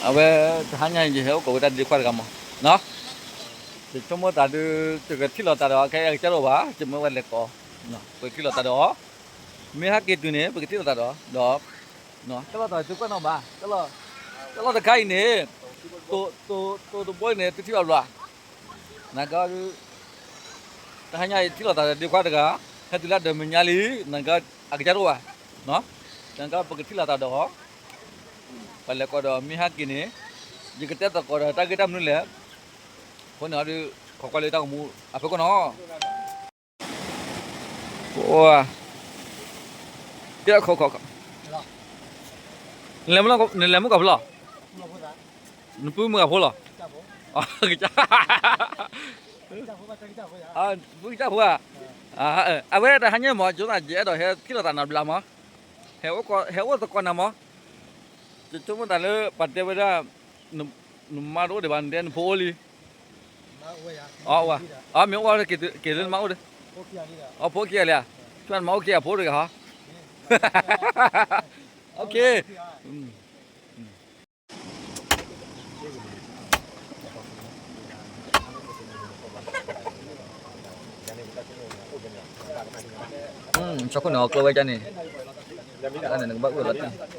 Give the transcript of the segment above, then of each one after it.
အဝဲတဟါညါအံၤ ယဟဲအိၣ်ကိးဝဲဒၣ်ဒ့ခွါတဂၤမး, ယဆိကမိၣ်သးဒုး ယကထံၣ်လိာ်သးဒီးအီၤ ခဲအံၤအကစၢ်တအိၣ်ဘၣ်, ယမ့ၢ်ဝဲလဲၤကိး, ပကထံၣ်လိာ်သးဒီးအီၤ, မ့ၢ်ဟဲက့ၤတုၤန့ၣ် ပကထံၣ်လိာ်သးဒီးအီၤ, ဒီး တၢ်လီၢ်သးသုကွၢ်နီၣ်ဘၣ်, တၢ်လီၢ်တခါအံၤန့ၣ် တိၤတဘိန့ၣ် သုထံၣ်ဘၣ်ဘျီ, နကီဒုး တဟါညါအံၤ ထံၣ်လိာ်သးဒီးဒ့ခွါတဂၤ, ဟဲတုၤလၢဒီးမဲာ်ညါလံ, နကအကစၢ်တအိၣ်ဘၣ်, နကပကထံၣ်လိာ်သးဒီးအီၤ, ပလဲၤကိးဒီးမ့ၢ်ဟဲက့ၤန့ၣ် ယကတဲသကိးဒီးတၢ်ဂ့ၢ်တၢ်မနုၤလဲၣ်, အဃိန့ၣ်အီၤဒုး ခိးကွၢ်လၢတၢ်ဂီၤမူအဖီခိၣ်နီၤ, တၢ်ခိးခိး, နလဲၤမုၢ်ကီၢ်ဖဲလဲၣ်, နပုၢ်မုၢ်ဂၤဖိလီၤ, ပုၢ်ကစၢ်ဖိဧါ, အဝဲတဟါညါမး ကၠိသးယအဲၣ်ဒိးဟဲထံၣ်လိာ်သးနၤဘျါမး, ဟဲအိၣ်သကိးနၤမး, ယဆိကမိၣ်သးလၢပှၤတဲဝဲဒၣ် နမါတအိၣ်ဒံးဘၣ် နတဲနဖိအိၣ်လံ, အမ့ၢ်အိၣ်က့ၤလၢနမါအိၣ်ဒီး, အဖိခံဂၤလံဧါ, နမါအိၣ်ခံဂၤဖိတဂၤဟီ, okay. ဆီခိၣ်န့ၣ် အကျိဝဲဒ်န့ၣ်, တၢ်န့ၣ် နကဘၣ်အိၣ်လီၤတံၢ်,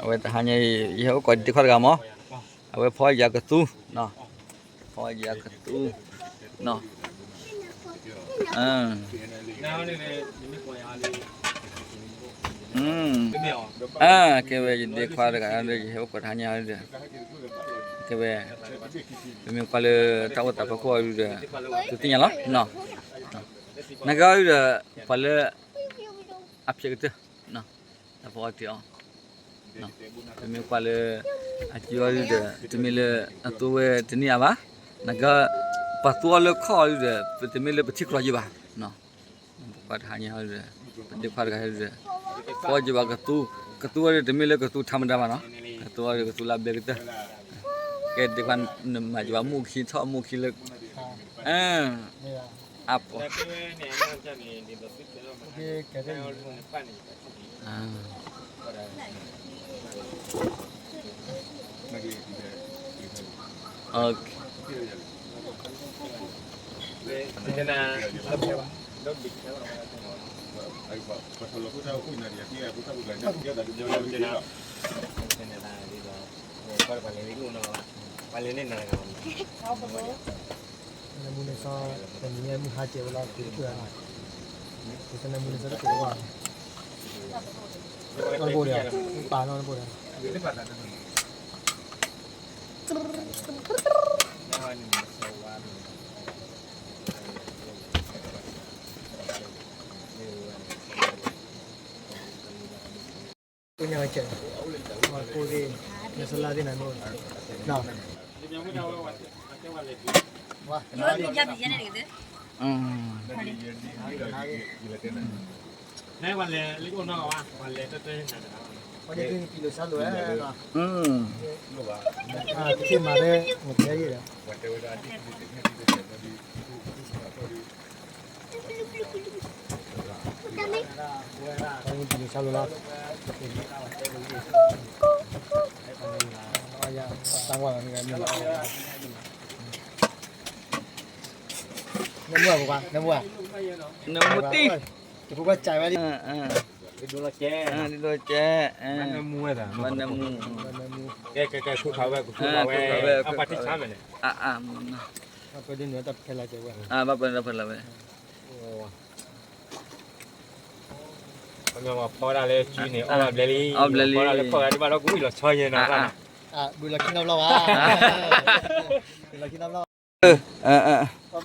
အဝဲတဟါညါအံၤ ယဟဲအိၣ်ကိးဒ့ခွါတဂၤမး, အဝဲဖီယၤကသူ, ဖီယၤကသူ, ကဲဝဲယဒ့ခွါတဂၤဒီး ယဟဲအိၣ်ကိးတဟါညါဒီး, ကဲဝဲ, ပမ့ၢ်ကွၢ်လၢတၢ်အိၣ်သးဖီခိၣ်အီၤဒုးဒီး, သုသ့ၣ်ညါလီၤ, နကဒီး ပှၤလၢ အဖျဲးကတၢၢ်, တၢ်ဖီအီၤတ့ၢ်အီၤ, ပမ့ၢ်ကွၢ်လၢ အကၠိအီၤဒုးဒီး တမ့ၢ်လၢအသိဝဲတန့ၢ်ဧါဘၣ်, နက ပှၤသိအီၤလၢခီၣ်အီၤဒုးဒီး ပတမ့ၢ်လၢပထံကျိယ့ၢ်ဘၣ်, ပကွၢ်တဟါညါဒီး ပဒ့ခွါတဂၤဒီး ဖီယံၤဘၣ်ကသူ, ကသူအီၤဒီး တမ့ၢ်လၢကသူထါမတၤဘၣ်နီၤ, ကသူအီၤဒီးကသူလၢအဘျဲကတၢၢ်, ကဲဒ့ခွါ နမၤယံၤဘၣ်မူၢ်ခံထီၣ်မူၢ်ခံလၢ အပီ နမူန့ၣ်စီ တနံၤညါမုၢ်ဟါကဲးဝဲလီၤ က့ၤတဖုအါ, နမူန့ၣ်စီတကဲးဝဲ, နဘိၣ်ဒီး ပာ်နီၣ်နဘိၣ်ဒီး ကိညါဝဲကဲး, ကိၢ်သ့ၣ် နဆလါသ့ၣ်နၤနိၣ်, ပက့ၤမၤလၢ မ့ၢ်ကဲယဲၢ်ဒီး နမူတံၢ်, ဒိလီၤကဲး, ဘၣ်နမူ, ကဲကဲကဲဆူခါဝဲ ကဆူခါဝဲ, အပှၤတဆါမဲာ်န့ၣ်, ဘၣ်ပှၤတဖဲလၢဝဲ ဖီဒၣ်လၢစုန့ၣ် အီၣ်ဘၣ်ဘျဲလံ, အီၣ်ဘျဲလံ, ဖီဒၣ်လၢဖီဂၤဒ်ဘၣ်ဒီး ကအိၣ်လီၤဆီယဲၢ်နီၤ, ဘုလီၤခံနီတဘျီဘၣ်, ဘုလီၤခံနီတဘျီ,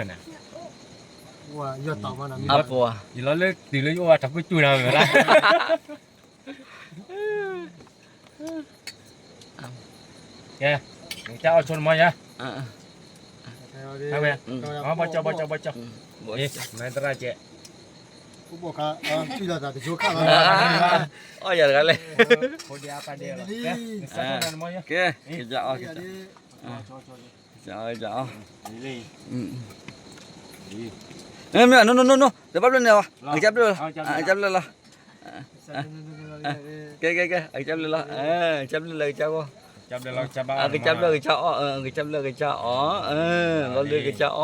ယလီၤလၢတၢ်ကီၢ်လၢယအိၣ်ဝဲန့ၣ်, ယလီၤလၢတုၤလၢယအိၣ်ဝဲတၢ်ကီၢ်ကၠူၣ်နၤဝဲဒၣ်, ကဲ, နကစၢ်အီၣ်ဆိနမီၤယၤ, ဘီကၠီ ဘီကၠီ ဘီကၠီ, မၤသရၣ်ကဲ, အီၣ်ယၤတဂၤလဲၣ်, ကဲ, ကစၢ်အီၣ်, ကစၢ်အီၣ်, ကစၢ်အီၣ်, မ့ၢ်, တဘၣ်ဘျၢန့ၣ်, အကစၢ်ဘျၢလီၤ, အကစၢ်ဘျၢလီၤ, ကဲ ကဲ ကဲ အကစၢ်ဘျၢလီၤ, ကစၢ်ဘျၢလီၤ ကစၢ်ဂီၢ်, အကစၢ်ဘျၢၣ်ကစၢ်အီၣ်, အကစၢ်ဘျၢၣ်ကစၢ်အီၣ်, လီၤလၢကစၢ်အီၣ်,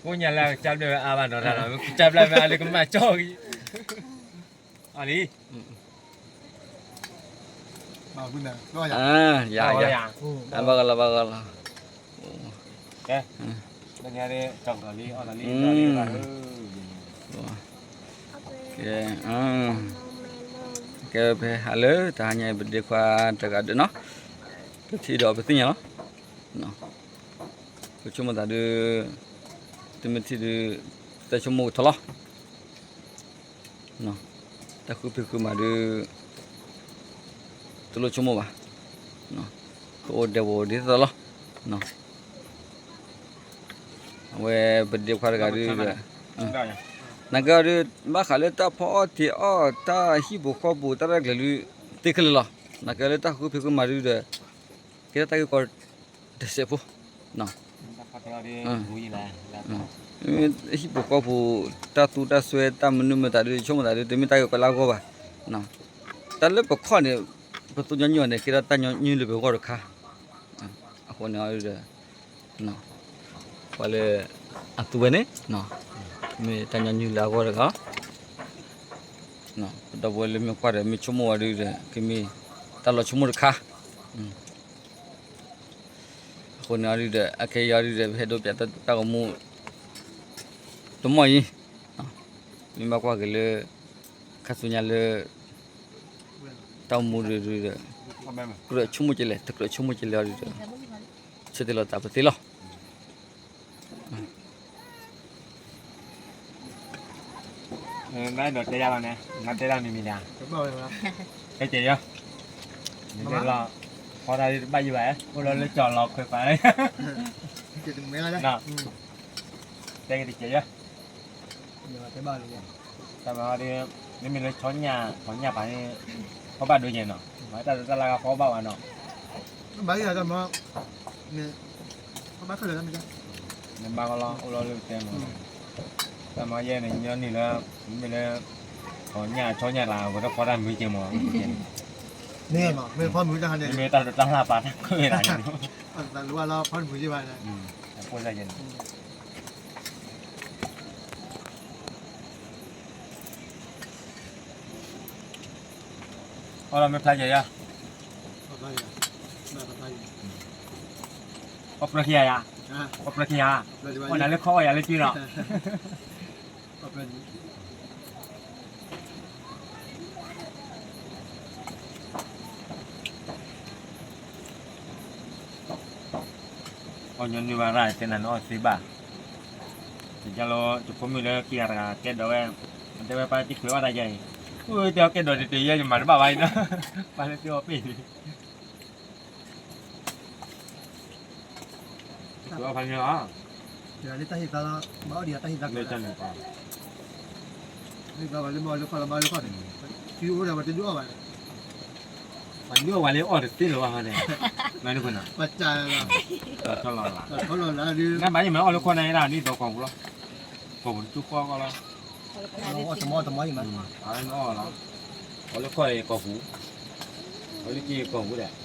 ကိးညါလၢအကစၢ်ဘျၢၣ်ဝဲအါဘၣ်နီၤတၢ်နီၤ, ကစၢ်ဘျၢၣ်ဝဲအါလၢကမၣ်ကၠီၣ်ဂံၢ်, အလံ, ယၤ, ယၤ, ဘၣ်ဂီၤလီၤ ဘၣ်ဂီၤလီၤ, ကဲ, ကဲ, ကဲဖဲဟးလၢတဟါညါအံၤ ပဒ့ခွါတဂၤဒၣ်နီၤ, ပထံၣ်ဒီးပသ့ၣ်ညါလီၤ, ပဆိကမိၣ်သးဒုး, တမ့ၢ်ထံၣ်ဒုး, တၢ်ဆိကမိၣ်ကထီလီၤ တၢ်ဃုဖံးဃုမၤဒုး, တလိၣ်ဆိကမိၣ်ဘၣ်, ကအိၣ်ဒဲးဝီၤဒ်သိးလီၤ, အဝဲပဒ့ခွါတဂၤဒုး, နကဒုး, ဘၣ်ဃးလၢတၢ်ဖီအီၣ်တ့ၤအီၣ် တၢ်ဟံၣ်ပူၤဃီပူၤ တၢ်ရဲၣ်ကျဲၤဒုး, သ့ခဲလၢာ်လီၤ, နကလၢတၢ်ဃုဖံးဃုမၤဒုးဒီး, ကဲထီၣ်တၢ်ဂ့ၢ်ကီ တစဲးဖိ ဟံၣ်ပူၤဃီပူၤ တၢ်သူတၢ်စွဲ တၢ်မနုၤမတၤဒုး ဆိကမိၣ်သးဒုး တမ့ၢ်တၢ်ဂ့ၢ်ကီလၢအဂီၢ်ဘၣ်, တၢ်လၢပခီၣ်န့ၣ်, ပသူညီနုၢ်အီၤန့ၣ် ကဲထီၣ်တၢ်ညီနုၢ်လၢပဂီၢ်တခါ, အဃိန့ၣ်ဒီး, ပှၤလၢ, အသူဝဲန့ၣ်, မ့ၢ်တၢ်ညီနုၢ်လၢအဂီၢ်တဂၤ, ဒီပုၢ်ဝဲၢ်လၢမ့ၢ်ကွၢ်ဒီးမ့ၢ်ဆိကမိၣ်ဝဲဒုးဒီး ကမ့ၢ်တၢ်လီၤဆိကမိၣ်တခါ, အဃိန့ၣ်အီၤဒုးဒီး အခဲအံၤအီၤဒုးဒီး ပဟဲဒိးပၠးတၢ်ဂီၤမူ တမီၢ်အံၤ, မ့ၢ်ဘၣ်ကွၢ်က့ၤလၢ, ခါဆူညါလၢ, တၢ်ဂီၤမူဒုးဒီး, ကြၢးဆိကမိၣ်ကလဲၣ် တကြၢးဆိကမိၣ်ကလဲၣ်အီၤဒုးဒီး, ဆၢတဲာ်လီၤသးပသ့လီၤ. ဘၣ်အဲၣ်ဒိးတဲယၤလီၤန့ၣ် နတဲဒၣ်မံၤမံၤဒၣ်, တဲကဲယီၤ, နတဲလီၤ, ဖီတၢ်ဒ်တဘၣ်ယံၤဘၣ်, အိၣ်လီၤလၢကၠီၤလီၤခွဲးပာ်, တဲကဲတကဲယီၤ, တၢ်မၤဒ်, မ့မ့ၢ်လၢဆီညၣ် ဆီညၣ်ပာ်န့ၣ်, ဖီဘၣ်ဒိကဲနီၤ, မ့ၢ်တၢ်တၢ်လၢဂၤဖီဘၣ်ဝဲနီၤ, ဘၣ်ယၤတၢ်မၤ, ဘၣ်ခဲလၢာ်, နဘၣ်ကလီ အိၣ်လီၤလၢပတဲမး, တၢ်မၤယဲန့ၣ် ညီနုၢ်လၢ, မ့မ့ၢ်လၢ, ဆီညၣ်ဆီညၣ်လၢ အဝဲတဖီတၢ်မုာ်ကဲမး, မ့ၢ်တၢ်တၢ်လၢပာ်တၢ်ခွဲးဝဲဒၣ်န့ၣ်, အဃိသတးယဲန့ၣ် အီၣ်လီၤမ့ၢ်ဖျါယဲၢ်ယၤ, အီၣ်ပြၢခံယၤယၤ, အီၣ်ပြၢခံယၤ, အီၣ်နၤလၢခီၣ်အီၣ်ယၤလၢက့လီၤ. အီၣ်ညီနုၢ်ဘၣ်ရၣ် တဲနၤနအီၣ်သ့ဘၣ်, တကလီၤ ယဖိမုၣ်လၢခံဂၤတဂၤကဲဒိးဝဲ, တဲဝဲပၢ်တံၢ်ခွဲးအီၣ်တၢ်ယဲအံၤ, အိၣ်တဲအီၣ်ကဲဒိးတတဲယဲ ယမၤတဘၣ်ဘၣ်အံၤနီၤ, ပၢ်လၢတ့အီၣ်ပ့ၢ် တခွဲးအီၣ်ဖးညါလီၤ, တၢ်ဟ့ၣ်သါလီၤ, ဘၣ်အီၣ်ဒံးတၢ်ဟ့ၣ်သါလီၤ, ဟ့ၣ်သါဘၣ်လၢမ့ၢ်အီၣ်လၢခီၣ်လီၤ ဘၣ်လၢခီၣ်န့ၣ်, ထံအိၣ်ဒၣ်ဝဲတဒုးအီၣ်ဘၣ်န့ၣ်, ပှၤဒုးအီၣ်ဝဲလၢအီၣ်တသ့လၢၤဘၣ်န့ၣ်, မ့ၢ်န့ၣ်, နဘၣ်ယမ့ၢ်အီၣ်လၢခီၣ်န့ၣ်ဒၣ် ဒ်သိးကီၢ်ပူၤလီၤ, ကီၢ်ပူၤတကၠိဃီကီလီၤ, အီၣ်လၢခီၣ်အံၤကီၢ်ပူၤ, အီၣ်လၢက့ၤကီၢ်ပူၤဒီး